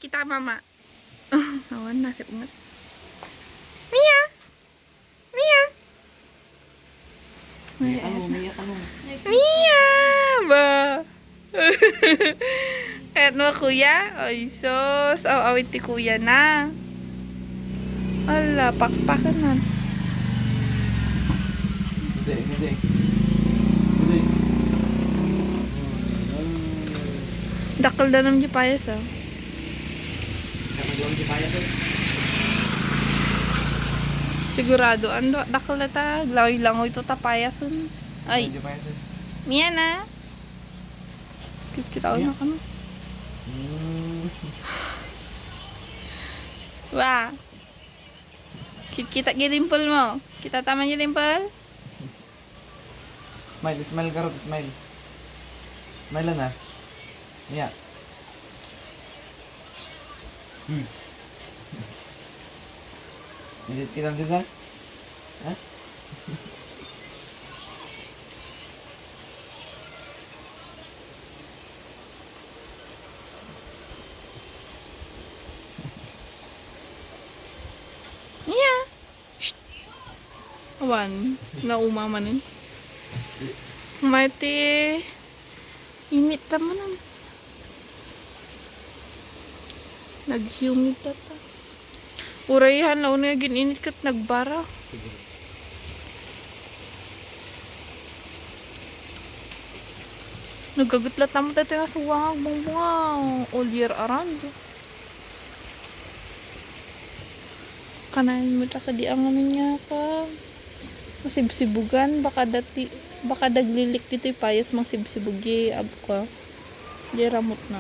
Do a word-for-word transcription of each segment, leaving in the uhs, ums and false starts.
Kita, mama. Awan, nasip nga. Mia! Mia! Mia, ano? Mia, ano? Mia! Ba? Ket mo, kuya? Ay, sus. Aw-awid ti kuya na. Ala, pakpakan na. Hindi, hindi. Hindi. Dakkel da naman di payas, ah. Sigurado, ando, dakkel na ta, langoy-langoy to ta payasen. Ay. Mian, ah. Kit-, kita na kami. Hmm. Wa. Kit-, kita ti dimple mo. Kita taman ti dimple? Smile, smile, garot, smile. Smile na. Iya. Hmm. Hindi kita bisa? Ha? Iya. Shh. Awan, nauma manen. Mati, init ta manen. Nag-humid ta ta. Uray han, launay agin-init ket nagbara. Nagaget latta met daytoy nga suwang agbungbunga all year around. Kanayon met a kadi a ngamin nga ka masibsibugan, baka dati, baka daglilik ditoy payas masibsibug, ye, abka. Di ramot na.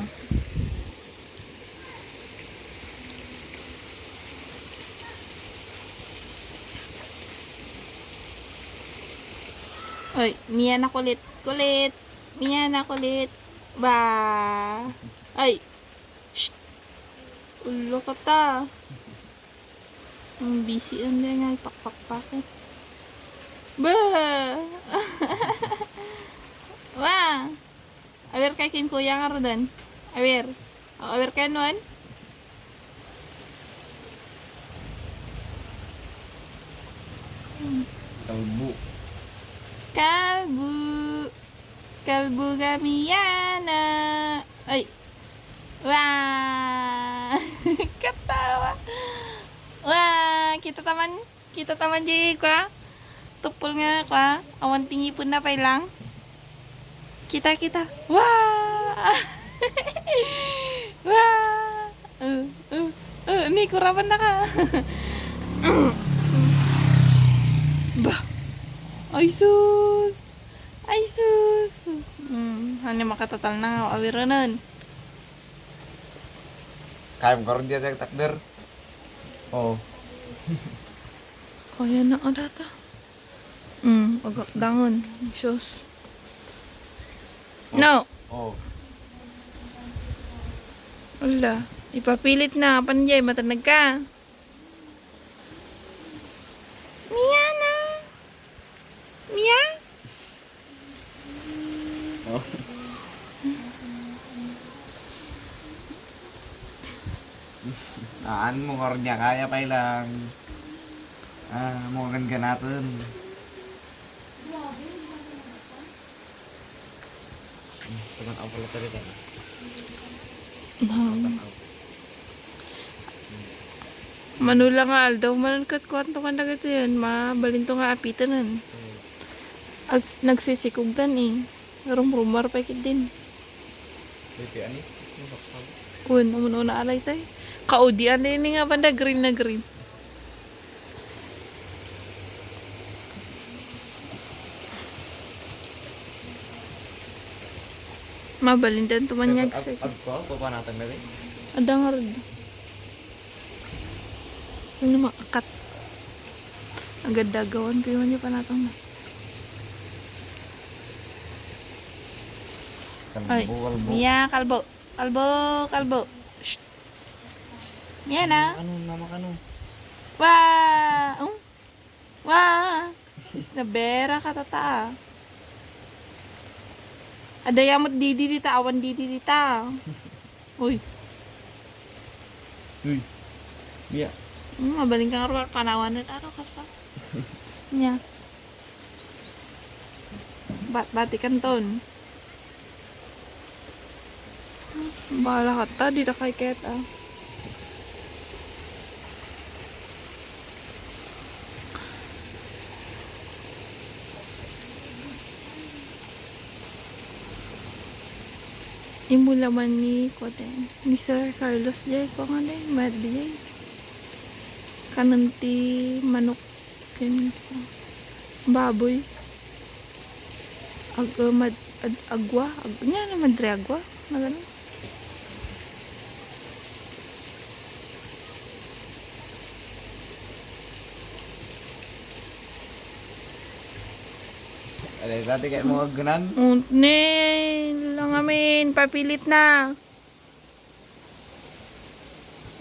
Oy, Mia na kulit. Kulit. Mia na kulit. Ba. Ay. Shh. Ulo ka ta. Ang busy ang nga pakpakpak. Ba. Wa. Awir kay kin kuya nga rodan. Awir. O, awir kay nuan. Kalbo. Kalbo. Kalbo nga Miana. Ay. Wa. Katawa. Wa. Kita taman. Kita taman di kua. Tupol nga kua. Awan ti ngipenna pay lang. Kita, kita. Wa! Wa! Uh, uh, uh, ni, kurapan na ka. Bah. Ay, sus. Ay, sus. Hmm, ano makatatal na nga awiranan? Kayam karon di takder. Oo. Kaya na, ada ta. Mm, agak dangon. Sus. Oh. No. Oh. Ala, ipapilit na. Panjay, matanag ka. Mia na. Mia? Oh. Aan mo, Kordia, kaya pay lang. Ah, mo gangganatan. Taman-aw pala talaga. Nang. Manula nga aldaw man ket kuanto man dagitoy, mabalinto nga apitanen. Ag-, nagsisikogdan eh. Rumrumar pay ketdin. Daytoy ani? Masaktan. Kun, umuna aray tay. Kaudian din nga banda green na green. Mabalindan to man nga agsa. Ag-, agko, papanatag na rin. Adda nga rin. Ano maakat? Agad dagawan ko yung panatang na. Ay, kalbo, kalbo. Mia, kalbo. Kalbo, kalbo. Shh. Shh. Mia na. Ano na makano? Wa! Um? Wa! Is na bera ka tata. Adayamot didi dita, awan didi dita. Uy. Uy. Biya. Hmm, mabalin ka nga ruar panawan na aro kasta. Nya. Bat-bati kanton. Bahala ka ta, di na kay ket, ah. Imulaman ni kuate, ni Sir Carlos jay, kuan, eh, mad jay. Kanen ti manok, ken baboy. Ag-, uh, mad-, ad-, agwa, ag-, nya, ano, madre agwa, na ganun. Alay, dati kay mga ganan. Unne lang amin, papilit na.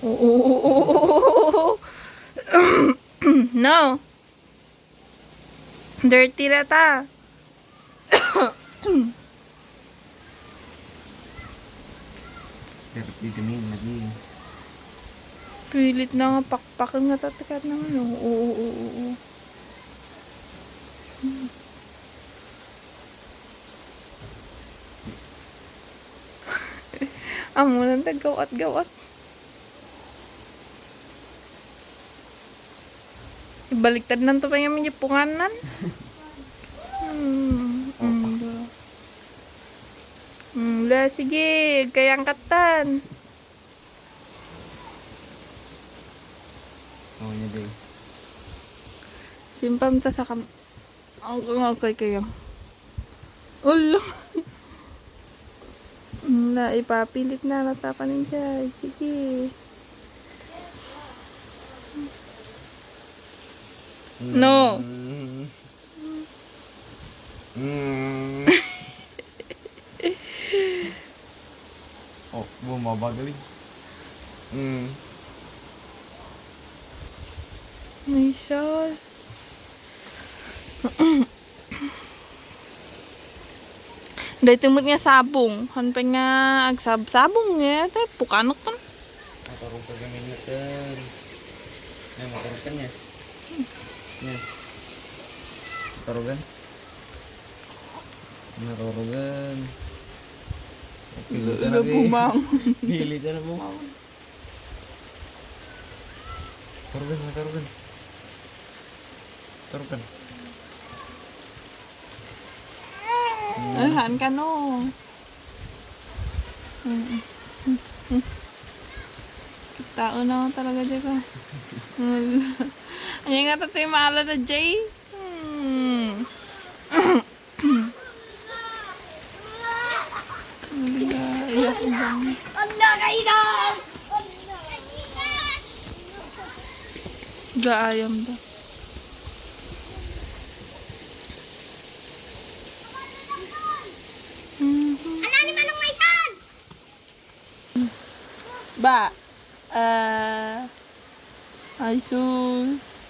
Oo, oo, oo, oo, oo. No. Dirty na ta. Dirty kami lagi. Pilit na nga pakpakan nga tatakan naman, oh. Oo, oo, oo, oo. Amo nang taggawat-gawat. Ibaliktad nan to pay nga medyo punganan. Hmm, mm, ba. Hmm, la, sige, kayang katan. Oh, nya, day. Simpam ta sa kam-, Ang, ang, okay kayo. Ulo. Na, ipapilit na, natapanin siya. Sige. No. Mm. Mm. Oh, bumabagal eh. Mm. May sauce. Daytoy met nga sabong. Han pay nga agsab-, sabong nga, tay, pukanok man. Maturog ka gamin natin. Ay, maturog ka niya. Niya. Maturugan. Narurugan. Pili ka na, be. Bumangon. Pili ka na bumangon. Tarugan, tarugan. Tarugan. Ahan ka, no? Mm. Mm. Kita na talaga dyan ka. Ayan nga, tatay, maala na, Jay. Hmm. Ala, iyak lang. Gaayam da. Mhm. Ala, ni Manong Maisan! Ba, ah, ay sus.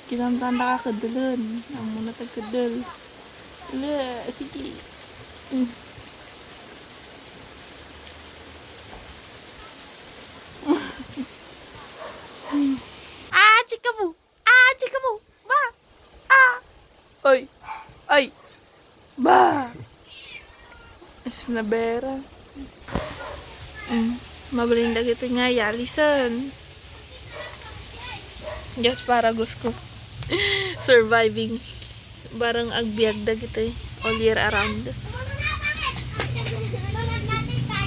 Kinamtan da ka kedelen. Amo na tagkedel. Le, sige. Mm. Ah, chika mo. Ah, chika mo. Ba. Ah. Oy. Ay. Ba. Is na bera. Mm. Mabalin dagiti nga yalisen. Just para gusto. Surviving. Barang agbiag dagiti all year around.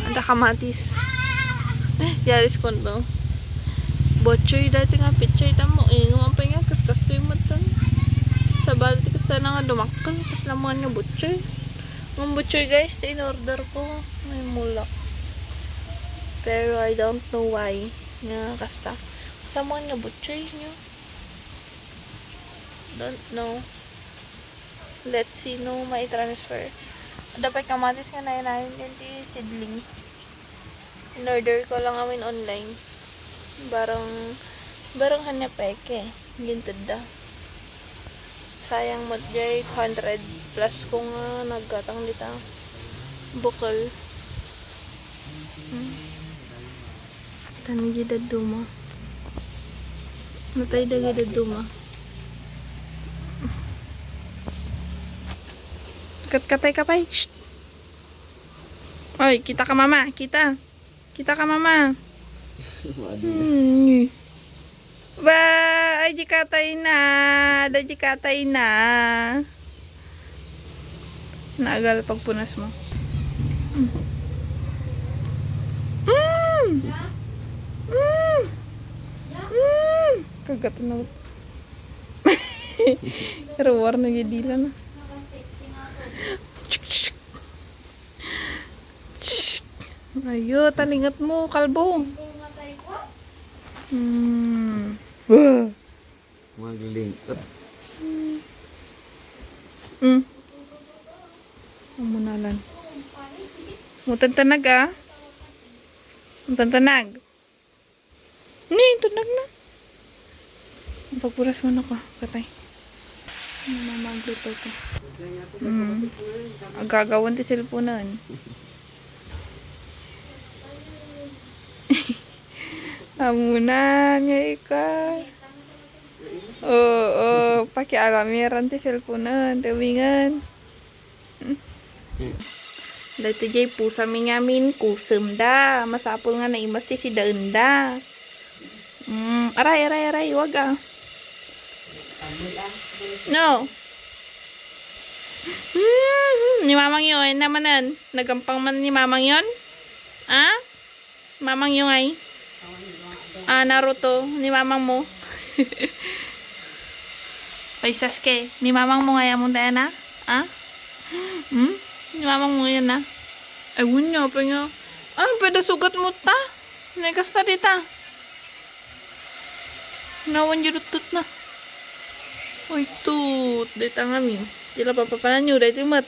Anda kamatis. Yaris konto. Butchoy dati nga pichay tamo. Eh, ngam pay nga kaskastoy matan. Sabali ti kasta na nga dumakkel. Ket laman nga butchoy. Ngam butchoy, guys, ti in order ko. May mulak. Pero I don't know why. Nga kasta. Laman nga butchoy nyo. Don't know. Let's see no mai-transfer. Adda pay kamatis nga nainayon ken ti seedling. In-order ko lang amin online. Barang, barang han nga peke. Gintedda. Sayang met jay two hundred plus ko nga naggatang dita. Bukol. Hmm. Ano di dadduma? Natay dagay dadduma. Katkatay ka pay. Shh! Oy, kita ka mama, kita. Kita ka mama. Madi. Hmm. Ba, ay di katay na, da di katay na. Naagal pagpunas mo. Mm. Mm. Mm. Mm. Kagat na. Ruwar na gidila na. Ayo, talingat mo, kalbo. Hmm. Maglingkot. Hmm. Ang munalan. Mutantanag, ah. Mutantanag. Ni, tunag na. Pagpuras mo na ko. Katay. Mamagluto ko. Hmm. Agagawan ti cellphone-an. Amunan nga ika. Oo, oo. Pakialamiran ti cellphone-an. Tawingan. Daytoy jay pusami ngamin, kusem da. Masapul nga naimas ti sidaen da. Mm, aray, aray, aray, wag ah. No. Mm, ni Mamang Yon, namanan. Nagampang man ni Mamang Yon? Ah? Mamang Yung ay. Ah, Naruto, ni mamang mo. Ay, Sasuke, ni mamang mo nga yan mo, Diana? Ah? Hmm? Ni mamang mo yan, ah? Ay, wunya, pa nga. Ah, pwede sugat mo ta? Nekas ta dita. Nawan di rutut na. Uy, tut. Dita ngamin. Tila papapanan nyo, dahil timat.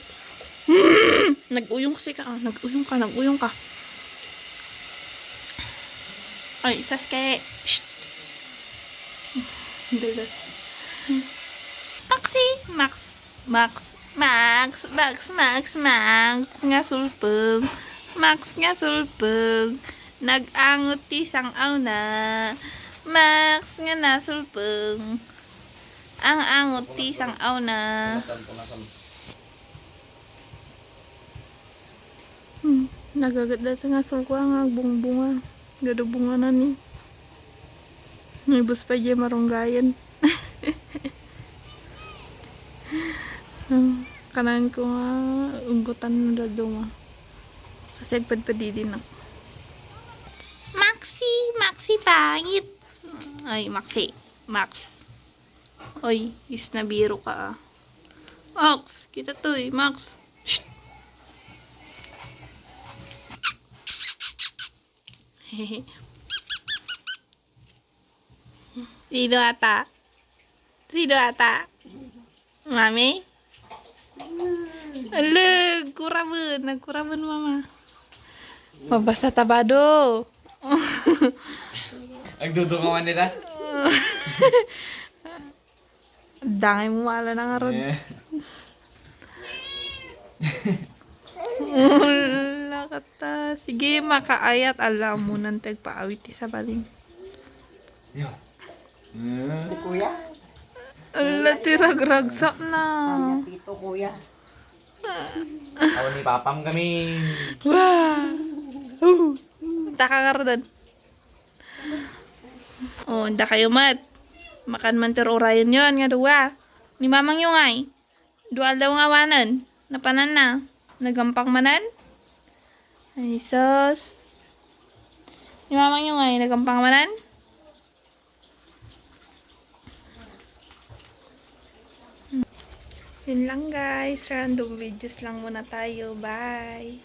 Nag-uyong kasi ka. Ah, nag-uyong ka, nag-uyong ka. Ay, Sasuke. Shh. Dalas. Maxi, Max, Max, Max, Max, Max, Max, nga sulpeng. Max nga sulpeng. Nag-angot ti sang-awna. Max nga nasulpeng. Ang angot ti sang-awna. Hmm, nagagat dati nga sukwa nga bungbunga. Gado bunga na ni. Naibus pa diay marunggayan. Hmm, kanan ko nga unggotan na dadu nga. Kasi agpadpadidi na. Maxi, Maxi, pangit. Ay, Maxi, Max. Oy, is nabiro ka, ah. Max, kita to, eh, Max. Shh. Sino ata? Sino ata? Mami? Alag, kuraben. Nagkuraben, mama. Mabasa tabado. Agdudukawan nila? Dangay mo maala na nga rod. Eh. Wala ka ta. Sige, makaayat. Ala, amunan ti agpaawit ti sabalin. Yo. Eh. Kuya. Ala, ti ragragsak na. Kuya Pito, kuya. Ako ni Papam kami. Wow. Taka nga rodon. Oh, dakayo met. Makan man ti urayen yon nga dua. Ni mamang yo ngay. Dua aldaw nga awanen. Napanan na. Nagampang manen. Ay, sus. Ni mamang yo ngay. Nagampang manen. Yun lang, guys. Random videos lang muna tayo. Bye.